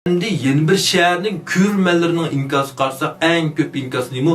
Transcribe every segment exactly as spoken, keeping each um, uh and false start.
ئەمدى يەنە بىر شەھەرنىڭ كۆرۈرمەنلىرىنىڭ ئىنكاسىغا قارىساق، ئەڭ كۆپ ئىنكاس نېمە؟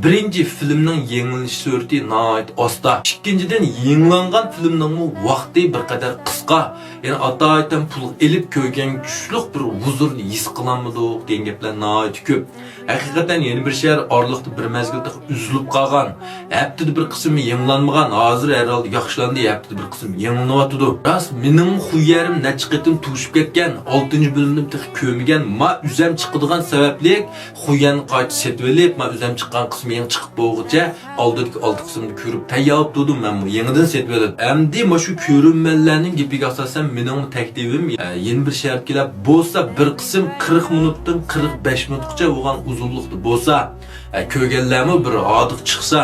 بىرىنچى، فىلىمنىڭ يېڭىلىنىش سۈرئىتى ناھايىتى ئاستا. ئىككىنچىدىن، يېڭىلانغان فىلىمنىڭمۇ ۋاقتى بىر قەدەر قىسقا. يەنى ئاتايىتەن پۇل ئېلىپ كۆرگەن كۈچلۈك بىر ھۇزۇرنى ھېس قىلالمىدۇق دېگەن گەپلەر ناھايىتى كۆپ. ھەقىقەتەن يەنە بىر شەھەر ئارىلىقتا بىر مەزگىل تېخى ئۈزۈلۈپ قالغان، ھەپتىدە بىر قىسىم يېڭىلانمىغان، ھازىر ھەر ھالدا ياخشىلاندى، ھەپتىدە بىر قىسىم يېڭىلىنىۋاتىدۇ. راست، مېنىڭ خۇيەرىم نەچچە قېتىم توشۇپ كەتكەن، ئالتىنچى بۆلۈمنىمۇ تېخى كۆرمىگەن، ما ئۆزەم چىقىدىغان سەۋەبلىك خۇيەرنى قايتا سېتىۋېلىپ، ما ئۆزەم چىققان قىسمى يېڭى چىقىپ بولغۇچە ئالدىدىكى ئالتە قىسىمنى كۆرۈپ تەييار تۇردۇم مەنمۇ يېڭىدىن سېتىۋېلىپ. ئەمدى مۇشۇ كۆرۈرمەنلەرنىڭ گېپىگە ئاساسەن مېنىڭمۇ تەكلىپىم، ئە، يەنە بىر شەھەرگە كېلىپ بولسا بىر قىسىم قىرىق مىنۇتتىن قىرىق بەش مىنۇتقىچە بولغان ئۇزۇنلۇقتا بولسا، ئە، كۆرگەنلەرمۇ بىر ھاردۇق چىقسا.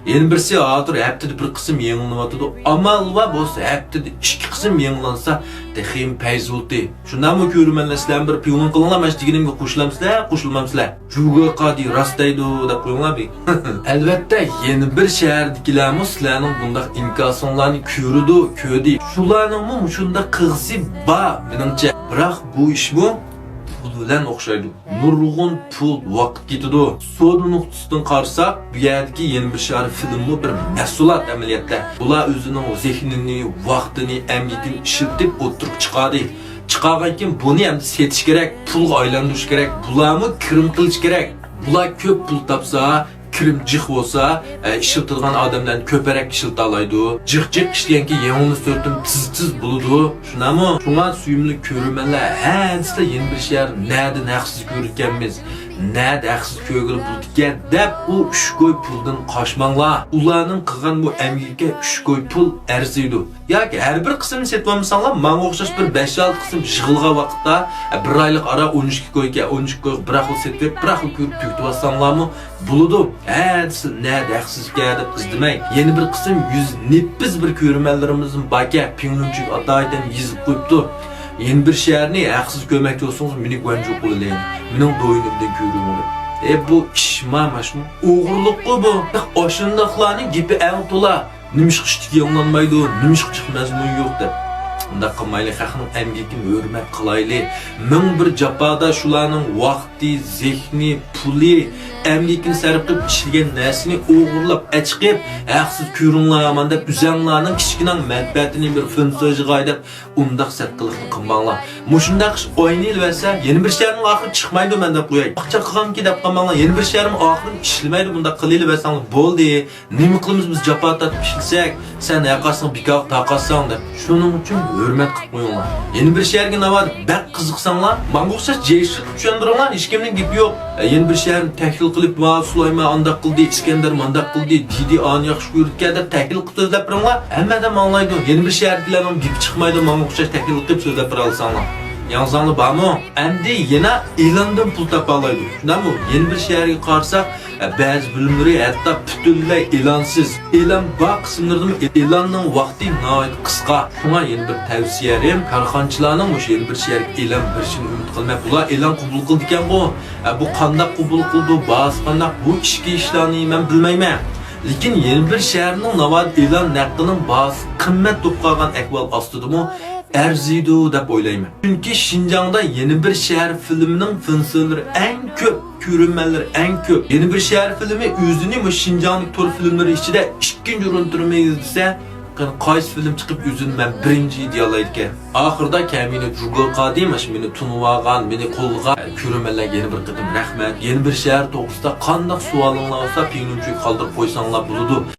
يەنە بىرسى ھازىر ھەپتىدە بىر قىسىم يېڭىلىنىۋاتىدۇ. ئامال بار بولسا ھەپتىدە ئىككى قىسىم يېڭىلانسا تېخىمۇ پەيزى بولاتتى. شۇنداقمۇ كۆرۈرمەنلەر، سىلەرمۇ بىر پىڭلۇن قىلىڭلار، مانا شۇ دېگىنىمگە قوشۇلامسىلەر، قوشۇلمامسىلەر؟ جۇگې قادى راست دەيدۇ دەپ قويۇڭلار بىر. ئەلۋەتتە، يەنە بىر شەھەردىكىلەرمۇ سىلەرنىڭ بۇنداق ئىنكاسىڭلارنى كۆرىدۇ، كۆردى. شۇلارنىڭمۇ مۇشۇنداق قىلغۇسى بار، مېنىڭچە. بىراق بۇ ئىشمۇ پۇل بىلەن ئوخشايدۇ. نۇرغۇن پۇل، ۋاقىت كېتىدۇ. سودا نۇقتىسىدىن قارىساق، بۇ يەردىكى يەنە بىر شەھەر فىلىممۇ بىر مەھسۇلات ئەمەلىيەتتە. بۇلار ئۆزىنىڭ زېھنىنى، ۋاقتىنى، ئەمگىكىنى ئىشلىتىپ ئوتتۇرىغا چىقاردى. چىقارغاندىن كېيىن بۇنى ئەمدى سېتىش كېرەك، پۇلغا ئايلاندۇرۇش كېرەك، بۇلارمۇ كىرىم قىلىش كېرەك. بۇلار كۆپ پۇل تاپسا، كىرىم جىق بولسا، ئە، ئىشلىتىدىغان ئادەملەرنى كۆپرەك ئىشلىتالايدۇ. جىق جىق ئىشلىگەنكىن يېڭىلىنىش سۈرئىتىمۇ تېز تېز بولىدۇ. شۇنداقمۇ؟ شۇڭا سۆيۈملۈك كۆرۈرمەنلەر، ھە دېسىلە يەنە بىر شەھەر نەدىن ھەقسىز كۆرىدىكەنمىز، نەدە ھەقسىز كۆرگىلى بولىدىكەن دەپ ئۇ ئۈچ كوي پۇلدىن قاچماڭلار. ئۇلارنىڭ قىلغان بۇ ئەمگىكىگە ئۈچ كوي پۇل ئەرزىيدۇ. ياكى ھەر بىر قىسمىنى سېتىۋالمىساڭلار، ماڭا ئوخشاش بىر بەش-ئالتە قىسىم يىغىلغان ۋاقىتتا، ئە، بىر ئايلىق ئارا ئون ئىككى كويكەن، ئون ئىككى كويغا بىر خىل سېتىپ، بىر خىل كۆرۈپ تۈگىتىۋالساڭلارمۇ بولىدۇ. ھە دېسە، نەدە ھەقسىزكەن دەپ ئىزدىمەي. يەنە بىر قىسىم يۈز نېپىز بىر كۆرۈرمەنلىرىمىزمۇ باركەن، پىڭلۇنچۈن ئاتايىتەن يېزىپ قويۇپتۇ. يەنە بىر شەھەرنى ھەقسىز كۆرمەكچى بولسىڭىز، مېنى گۇەنجۇ قىلىۋېلىڭ. مېنىڭ دوينۇمدىن كۆرۈڭ دەپ. ئە، بۇ ئىشما ماشۇ. ئوغرىلىققۇ بۇ. ئاشۇنداقلارنىڭ گېپى ئەڭ تولا. نېمىشقا ئىشتىكى يېڭىلانمايدۇ، نېمىشقا جىق مەزمۇن يوق دەپ. ئۇنداق قىلمايلى، خەقنىڭ ئەمگىكىنى ھۆرمەت قىلايلى. مىڭ بىر جاپادا شۇلارنىڭ ۋاقتى، زېھنى، پۇلى، ئەمگىكىنى سەرپ قىلىپ ئىشلىگەن نەرسىنى ئوغرىلاپ، ئەچىقىپ، ھەقسىز كۆرۈڭلار يامان دەپ، ئۆزەڭلارنىڭ كىچىككىنە مەنپەئەتىنى بىر فىنسىجىغاي دەپ، ئۇنداق سەت قىلىقنى قىلماڭلار. مۇشۇنداق ئىش ئوينىيلىۋەرسە، يەنە بىر شەھەرنىڭ ئاخىرى چىقمايدۇ مەن دەپ قوياي. ئاقچا قىلغانكى دەپ قالماڭلار، يەنە بىر شەھەرمۇ ئاخىرى ئىشلىمەيدۇ، مۇنداق قىلىۋەرسەڭلار بولدى. نېمە قىلىمىز بىز جاپا تارتىپ ئىشلىسەك، سەن ھەرقايسىڭ بىكارغا تارقاتساڭ دەپ. شۇنىڭ ئۈچۈن ھۆرمەت قىلىپ قويۇڭلار. يەنە بىر شەھەرگە ناۋادا بەك قىزىقساڭلار، ماڭا ئوخشاش جەي شىركىتى چۈشەندۈرۈڭلار، ھېچكىمنىڭ گېپى يوق. يەنە بىر شەھەرنى تەھلىل قىلىپ، ۋا سۇلايمان ئانداق قىلدى، ئىسكەندەر مانداق قىلدى، دېدى ئانى ياخشى كۆرىدىكەن دەپ تەھلىل قىلىپ سۆزلەپ بېرىڭلار، ھەممە ئادەم ئاڭلايدۇ. يەنە بىر شەھەرگىلەرنىڭ گېپى چىقمايدۇ، ماڭا ئوخشاش تەھلىل قىلىپ سۆزلەپ بېرەلىسەڭلار. ياڭزاڭلار بارمۇ؟ ئەمدى يەنە ئېلاندىن پۇل تاپالايدۇ. شۇنداقمۇ؟ يەنە بىر شەھەرگە قارىساق، ئە، بەزى بۆلۈملىرى ھەتتا پۈتۈنلەي ئېلانسىز. ئېلان بار قىسىملىرىدىمۇ ئېلاننىڭ ۋاقتى ناھايىتى قىسقا. شۇڭا يەنە بىر تەۋسىيەم، كارخانىچىلارنىڭ مۇشۇ يەنە بىر شەھەرگە ئېلان بېرىشىنى ئۈمىد قىلىمەن. بۇلار ئېلان قوبۇل قىلىدىكەنغۇ؟ ئە، بۇ قانداق قوبۇل قىلىدۇ، باھاسى قانداق؟ بۇ ئىچكى ئىشلارنى مەن بىلمەيمەن. لېكىن يەنە بىر شەھەرنىڭ ناۋادا ئېلان ھەققىنىڭ باھاسى قىممەت بولۇپ قالغان ئەھۋال ئاستىدىمۇ ئەرزىيدۇ دەپ ئويلايمەن. چۈنكى شىنجاڭدا يەنە بىر شەھەر فىلىمىنىڭ فىنسىلىرى ئەڭ كۆپ، كۆرۈرمەنلىرى ئەڭ كۆپ. يەنە بىر شەھەر فىلىمى ئۆزىنى مۇشۇ شىنجاڭدىكى تور فىلىملىرى ئىچىدە ئىككىنچى ئورۇندا تۇرىمىز دېسە، قېنى قايسى فىلىم چىقىپ ئۆزىنى مەن بىرىنچى دېيەلەيدىكەن؟ ئاخىرىدا كەمىنە جۇگو قادى، مانا شۇ مېنى تونۇۋالغان، مېنى قوللىغان كۆرۈرمەنلەرگە يەنە بىر قېتىم رەھمەت. يەنە بىر شەھەر توغرىسىدا قانداق سوئالىڭلار بولسا، پىڭلۇنچۈگە قالدۇرۇپ قويساڭلار بولىدۇ.